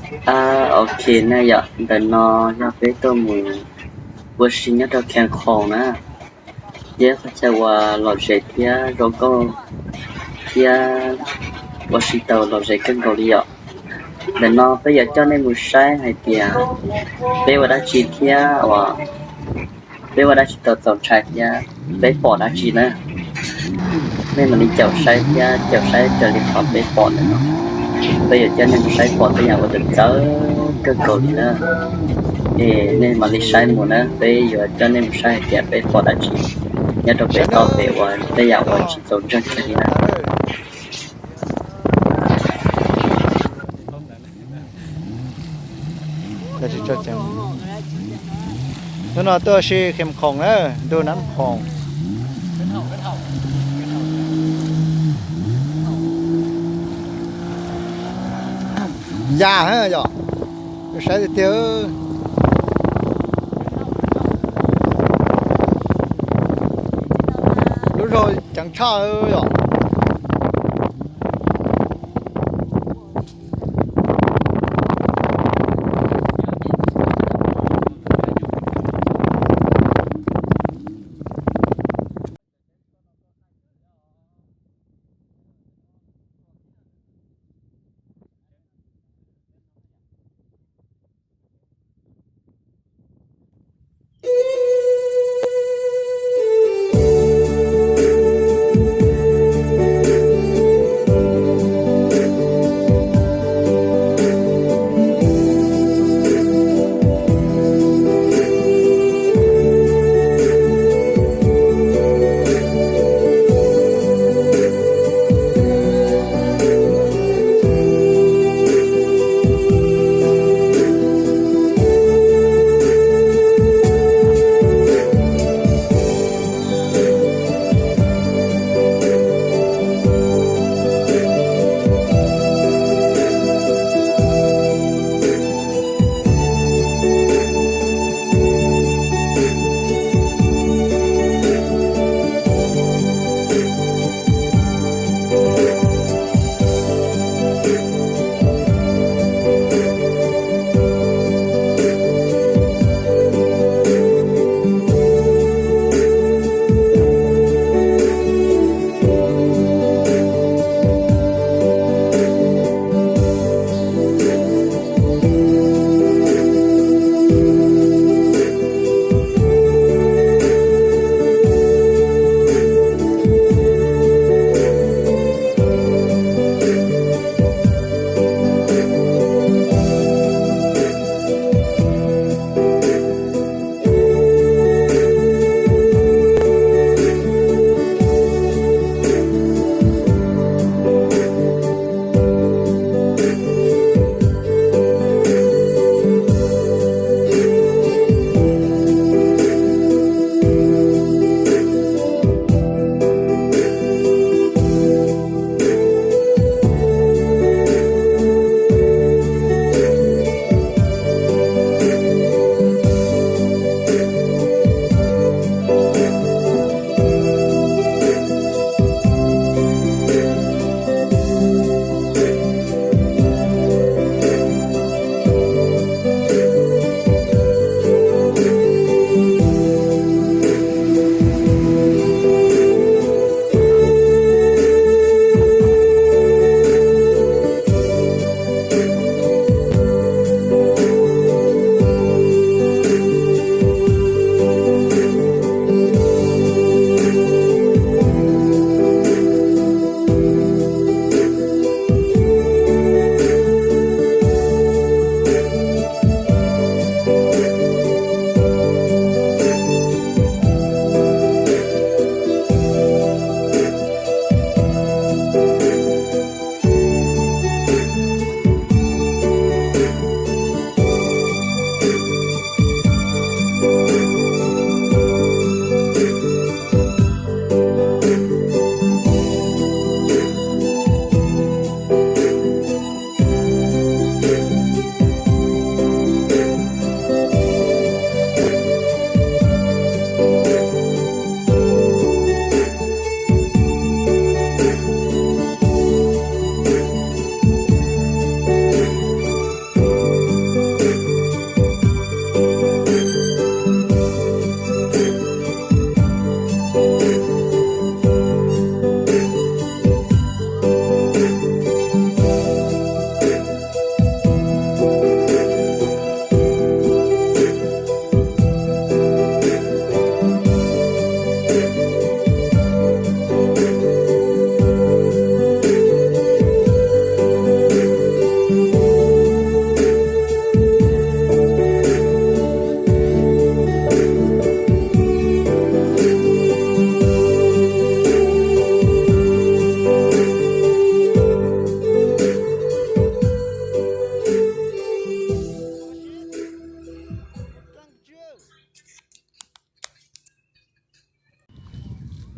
A, ok na yom, ntawm no yog peb tuaj mus ua si nyob rau Khee Khoom na, yog qhov chaw uas lom zem thiab zoo nkauj thiab ua si tau lom zem kawg nkaus li yom. Ntawm no peb yuav coj nej mus saib hais tias peb ua dab tsi thiab uas peb ua dab tsi tau txaus ntshai thiab peb pom dab tsi na. Nej mam li caum saib thiab caum saib raws li qhov peb pom ntawm no. Peb yuav coj nej mus saib pom tej yam uas txawv txawv kawg nkaus li na. Es nej mam li saib mus na, peb yuav coj nej mus saib hais tias peb pom dab tsi nyob rau pem toj pem uas tej yam uas tsis txaus ntseeg kiag li na. Hnub no tuaj si Khee Khoom na, ntuj Nab Khoom. Ya yom, saib tiag tiag. Lub zog ceev tshaj yom.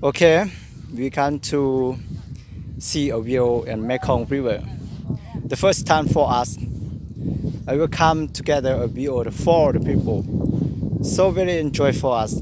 Okay, we come to see a view in Mekong River. The first time for us. I will come together a view for the people. So very enjoy for us.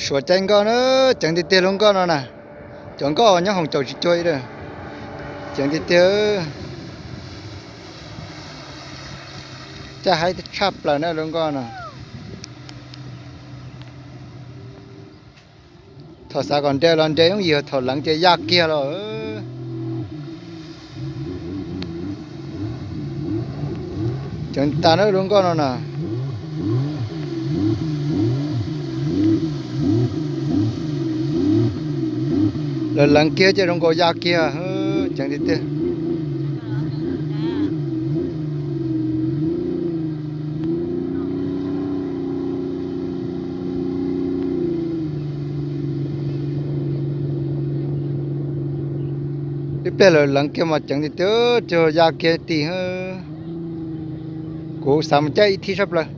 Suav caij nkoj na, ceev tiag tiag lub nkoj no na. Cov nkoj nyob hoom caum tsis cuag ib lawm. Ceev tiag tiag. Caij haib tshaj plaws na lub nkoj no. Thaum xav kom nres los nres yooj yim, thaum leev ces ya kiag los. Ceev tas na lub nkoj no na. Lawv leev kiag ces zoo nkaus ya kiag, ceev tiag tiag. Ib pliag lawv leev kiag mas ceev tiag tiag, ya kiag tim. Kuv xav mus caij ib thib tshaj plaws.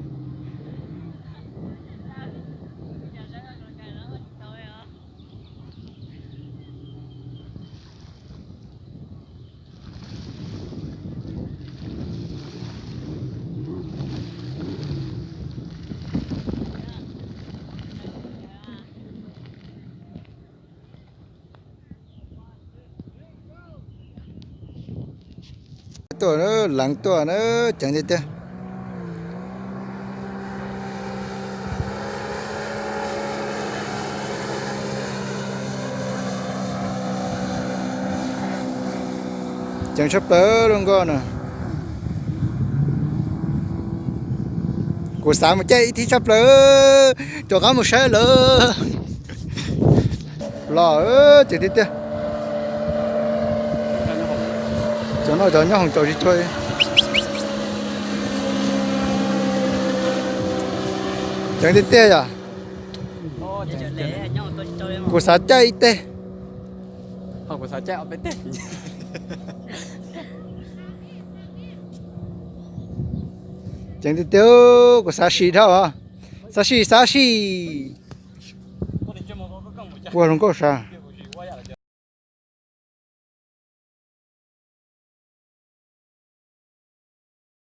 Tuaj, leev tuaj na, ceev tiag tiag. Ceev tshaj plaws lub nkoj no. Kuv xav mus caij ib thib tshaj plaws, rov qab mus saib lawm. Los, ceev tiag tiag. Cov no cov nyob hoom caum tsis cuag. Ceev tiag tiag yom. Kuv xav caij ib teg. Ceev tiag tiag, kuv xav sim dhau os. Xav sim, xav sim. Ua zoo nkauj sav.